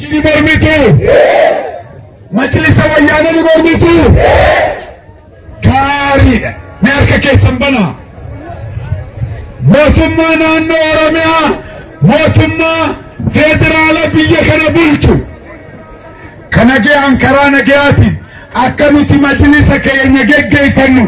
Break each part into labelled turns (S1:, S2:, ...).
S1: Ni mormitu. Majlisa wayyaanee ni mormitu. Gaariidha. Mee harka keessan banaa. Mootummaa naannoo Oromiyaa, mootummaa federaala biyya kana bulchu, ka nagayaan karaa nagayaatiin akka nuti majlisa keenya geggeeffannu,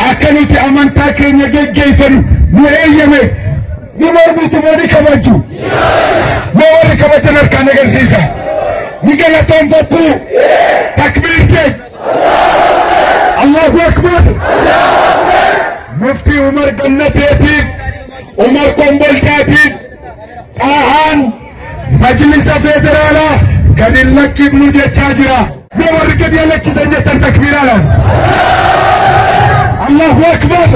S1: akka nuti amantaa keenya geggeeffannu nu eeyyame ni mormitu moo ni kabaju? Moo warri kabajan harkaan agarsiisa. Ni galatoonfattu. Takbiir jedh. Allahu akbar. Muftii Umar Gannateetiif, Umar Kombolchaatiif, Xaahaan majlisa federaalaa gad hin lakkifnu jechaa jira. Mee warri gadi lakkisan jettan takbiiraadhaan. Allahu akbar.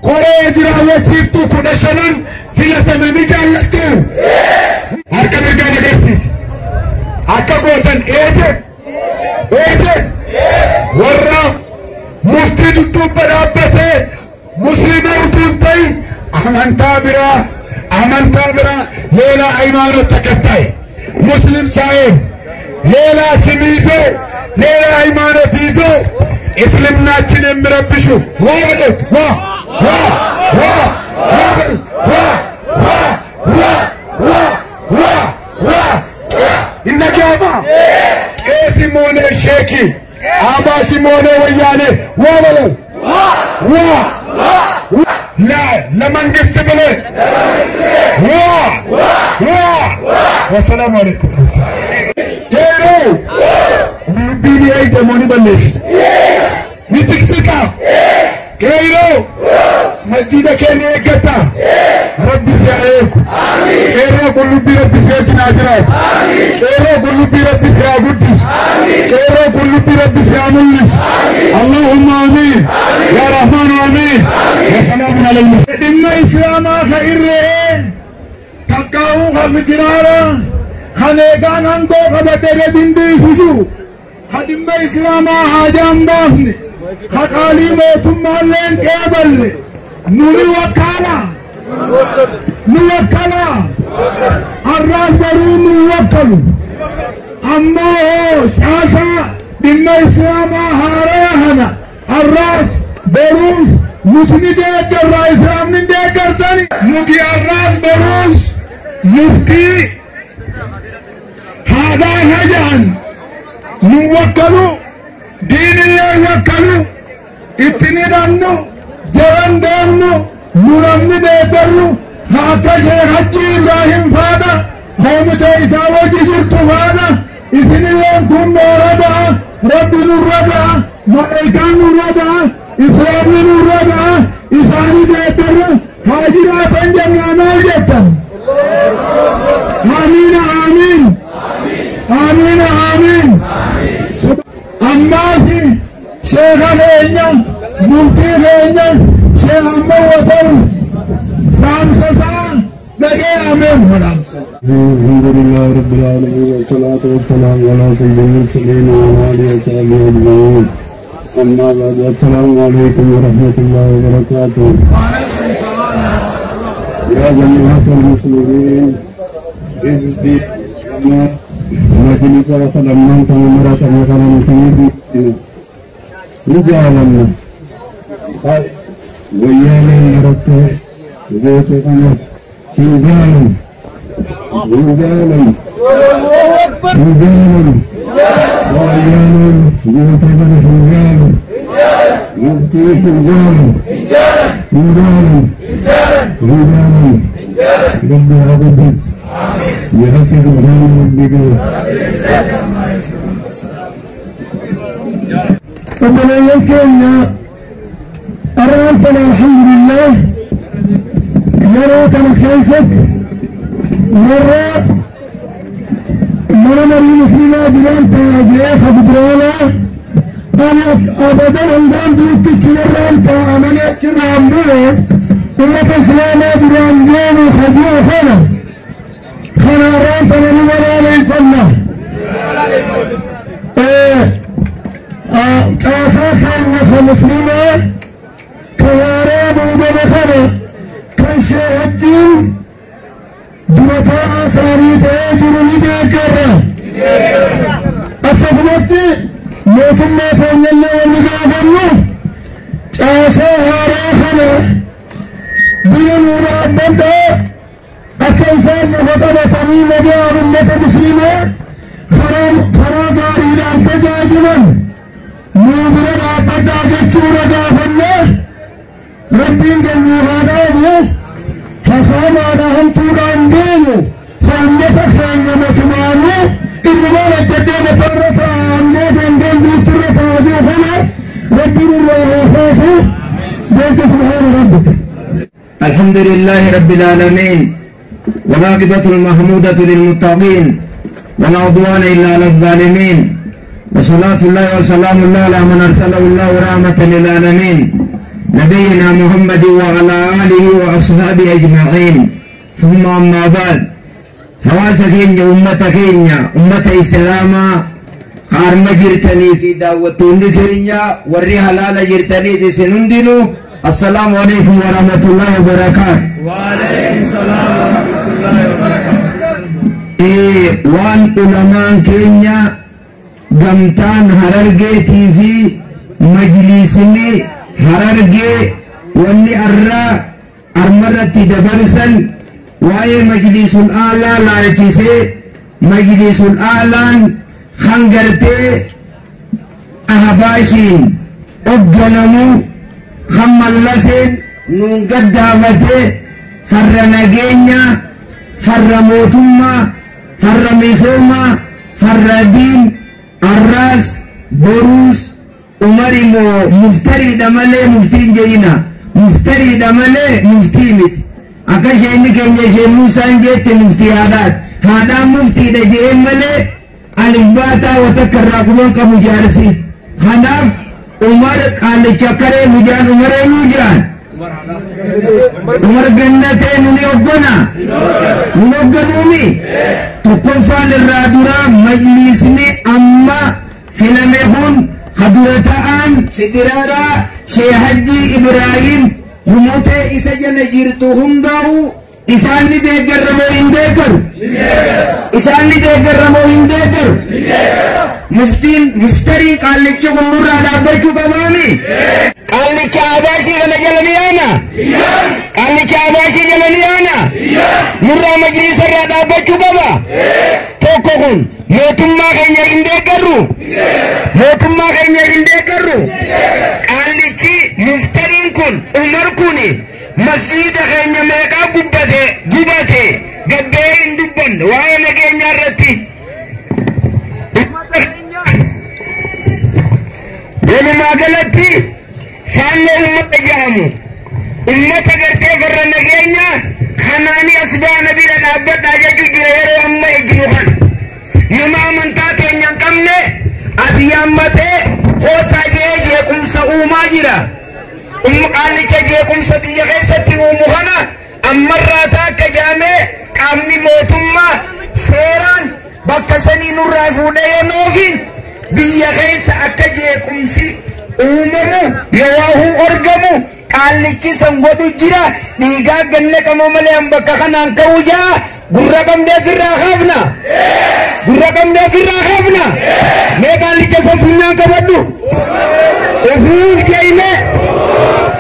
S1: Koree jiraawwachiiftuu 15n filatame ni jaallattu. Harka mirgaan agarsiisi. Akka gootan eeje eeje warra muftii dudduubba dhaabbatee muslima utuu hin ta'in amantaa biraa, amantaa biraa, ሌላ ሃይማኖት ተከታይ ሙስሊም ሳይሆን ሌላ ስም ይዞ ሌላ ሃይማኖት ይዞ እስልምናችን የሚረብሹ ዋ በሉት፣ ዋ ዋ ዋ ዋ በል፣ ዋ ዋ ዋ ዋ ዋ ዋ ይነጋባ። ቄስም ሆነ ሼኪ፣ አባሽም ሆነ ወያኔ ዋ በለው፣ ዋ ለመንግስት ብለህ ዋ ዋ። ወሰላሙ አለይኩም። Qeerroo, qullubbii ni eegdamoo ni balleessita? Ni tiksita. Qeerroo, masjida kee ni eeggatta. Rabbi si haa eegu. Qeerroo, qullubbii Rabbi si wajjin haa jiraatu. Qeerroo, qullubbii Rabbi si haa guddisu. Qeerroo, qullubbii Rabbi si haa mul'isu. Allahumma amiin. Yaa Rahmaanu amiin. Wasalaamun alal mursaliin.
S2: Dhimma islaamaa ka irree takkaa'uu ka fijiraara kan eegaan hangoo qabate dindiisu jiru, ka dhimma islaamaa haajaan baafne, ka qaalii mootummaalleen qeeballe, nuni wakkaala, nu wakkala. Har'aas baruu nu wakkalu. Ammoo hoo caasaa dhimma islaamaa haaraa kana har'aas boruus nuti ni deeggarra. Islaamni deeggartani. Nuti har'aas boruus muftii haadaa hajaan nu wakkalu, diinillee wakkalu, itti ni dhannu, jaran deemnu. Nu namni deeggarru ka akka Sheekh Hajji Ibraahim faadha, koomitee isaa wajji jirtu faadha. Isinilleen kun moora ta'a, Rabbi nurra ta'a, malaayikaan nurra ta'a, islaamni nurra ta'a. Isaanii deeggarru haa jiraatan jennaa. Maal jettan? Amiina, amiin, amiina, amiin. Ammaasi sheeka keenya, muftii keenya Sheekh Ahmad Wataru dhaamsa isaa dhagee ameen dhaamsa.
S3: الحمد لله رب العالمين، والصلاة والسلام على سيد المرسلين وعلى آله وصحبه أجمعين. أما بعد، السلام عليكم ورحمة الله وبركاته. يا جماعة المسلمين، حزبي مجلس وخدمان تمرة مثلا نجعلنا ويانا مرت بيت هنجالا هنجالا هنجالا وأيانا بيت هنجالا مفتي هنجالا هنجالا هنجالا. ربي عبدك بحق سبحان ربك.
S2: Obboleeyyan keenya, arraan tana alhamdulillah yeroo kana keessatti warra mana marii muslimaa duraan taa'aa ka federaalaa ani abadan hangaan duuttichi warraan taa'amanii achirraan bu'e ummata islaamaa duraan deemu kajuu kana kana arraan tana ni walaaleeffanna. Caasaa keenya ka muslimaa ka waaree muudame kana kan Sheehajjiin dura taa'aa isaanii ta'ee
S1: Jiru ni deeggarra. Akkasumatti mootummaa keenyallee wanni gaafannu caasaa haaraa kana biyya nuu dhaabbadhaa akka isaan lafa qabatanii nagaa ummata musliimaa karaa gaariidhaan tajaajilan nuu bira dhaabbadhaa jechuudha gaafannee rabbiin gannuu haa dhaabu hafaamaadha hamtuudhaan deemu ka ummata keenya matumaanuu innumaan hojjedhee mataarra taa'annee dandeen guuturra taa'uu kana rabbiin irraa haa kaasu beeka subhaana rabbika.
S4: الحمد لله رب العالمين والعاقبة المحمودة للمتقين ولا عدوان إلا على الظالمين وصلاة الله وسلام الله على من أرسله الله رحمة للعالمين نبينا محمد وعلى آله وأصحابه أجمعين ثم أما بعد hawaasa keenya ummata keenya ummata islaamaa qaarma jirtanii fi daawwattoonni keenya warri halaala jirtaniit isin hundinuu assalaamu alaikum warahmatullahi wabarakaatu. Waan ulamaan keenya gamtaan harargeetii fi majliisni harargee wanni arraa armarratti dabarsan waa'ee majliisul aalaa laalchisee majliisul aalaan kan gartee ahbaashiin hogganamu kan mallaseen nuun gaddaafatee farra nageenya farra mootummaa farra misoomaa farra diin arraas boruus umar immoo muftariidha malee muftiin je'ina muftariidha malee muftii miti akka isheen keenya isheen Muusaan jette muftii haadhaati haadhaan muftiidha je'een malee alibbaataa watakka irraa quban qabu jaarsi kanaaf Umar qaalicha karee mujaan Umar eenyu jiraan Umar gannatee nuni hoggana nun hogganuumi tokkoffaan irraa duraa majliisni amma filame kun kadura ta'an federaalaa Sheekh Hajji Ibraahim kumutee isa jala jirtu hundaa'u isaan ni deeggarra moo hin deeggaru? Isaan ni deeggarra moo hin deeggaru? Muftiin muftarii qaallichi kun nurraa dhaabbachuu qabaami? Qaallicha Abaashii kana jala ni yaana? Qaallicha Abaashii jala ni yaana? Nurraa majliisa irraa dhaabbachuu qaba? Tokko kun mootummaa keenya hin deeggarru? Mootummaa keenya hin deeggarru? Qaallichi muftariin kun Umar kuni masjiida keenya meeqaa gubbate gubate gabbee hin dubbanne waa'ee nageenyaa irratti. Uummata keenya walumaa galatti faannoo uummata jedhamu uummata gartee farra nageenya kanaanii as baana bira dhaabbadhaa jechuu jira yeroo amma ejjinu kana. Nama amantaa keenya hin qabne ati yaammatee kootaa jee jeequmsa uumaa jira. Qaallicha jeequmsa biyya keessatti uumu kana ammarraa taakka jaamee qaamni mootummaa seeraan bakka sanii nurraa fuudhee yoo noofin biyya keessa akka jeequmsi uumamu yoo argamu qaallichi san godhu jira dhiigaa ganna qama malee an bakka kanaan ka'u jaa gurra qabnee ofirraa kaafna gurra qabnee ofirraa kaafna mee qaallicha san funyaan qabadhu ofuuf jeeyne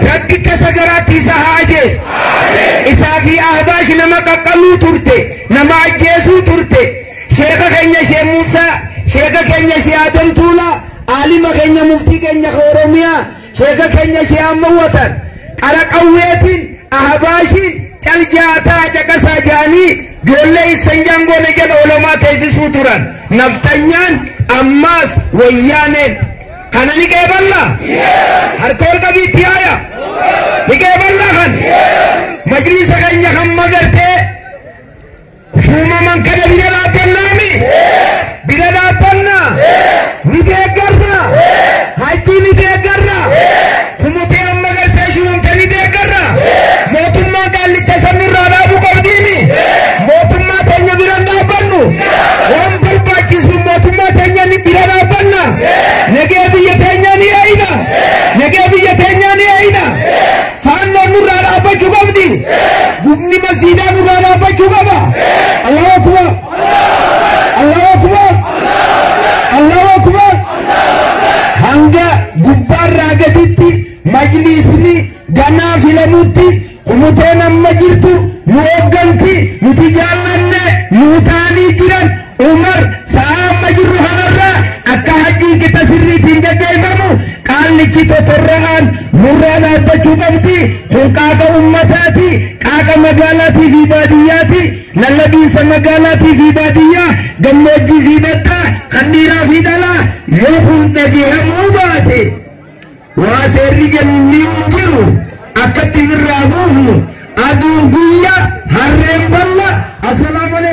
S4: rabbi tasa garaatti isa haa ajjeesu isaa fi ahbaash nama qaqqaluu turte nama ajjeesuu turte sheeka keenya shee Muusaa sheeka keenya shee Adam Tuulaa aalima keenya muftii keenya Oromiyaa sheeka keenya shee amma watan qara qawweetiin ahbaashiin caljaataa caqasaa jaanii ijoollee isan jangoone jedha olomaa teessisuu turan naftanyaan ammaas wayyaaneen kana ni qeeballa harka ol qabiitti yaaya ni qeeballa kan majliisa keenya kan magartee shuumaman kana bira dhaabbannaami bira dhaabbannaa ni deeggarra hajji ni deeggarra kumutee amma gartee shuumamte ni deeggarra mootummaa qaallicha sanirraa dhaabuu qabdiimi mootummaa teenya bira dhaabbannu waan barbaachisu mootummaa teenya ni bira dhaabbanna nagee biyya teenya ni eeyna nagee biyya teenya ni eeyna faannoon nurraa dhaabbachuu qabdi gubni masiidaa nurraa dhaabbachuu qaba. Allahu akbar. amma jirtu nu hoogganti nuti jaallanne nu taanii jiran Umar sa'a amma jirru kanarraa akka hajjiin qixa sirriitiin gaggeeffamu qaallichi totorra'aan nurraa dhaabbachuu qabdi. Kun qaaqa ummataati, qaaqa magaalaatii fi baadiyyaati, lallabiinsa magaalaatii fi baadiyyaa, gammoojjii fi baddaa, kan dhiiraa fi dhalaa. Yoo kun dhageeffamuu baate waa seerri jennee hin jiru akkatti irraa buufnu aduun guyyaa harreen balla. Assalaamu alaikum.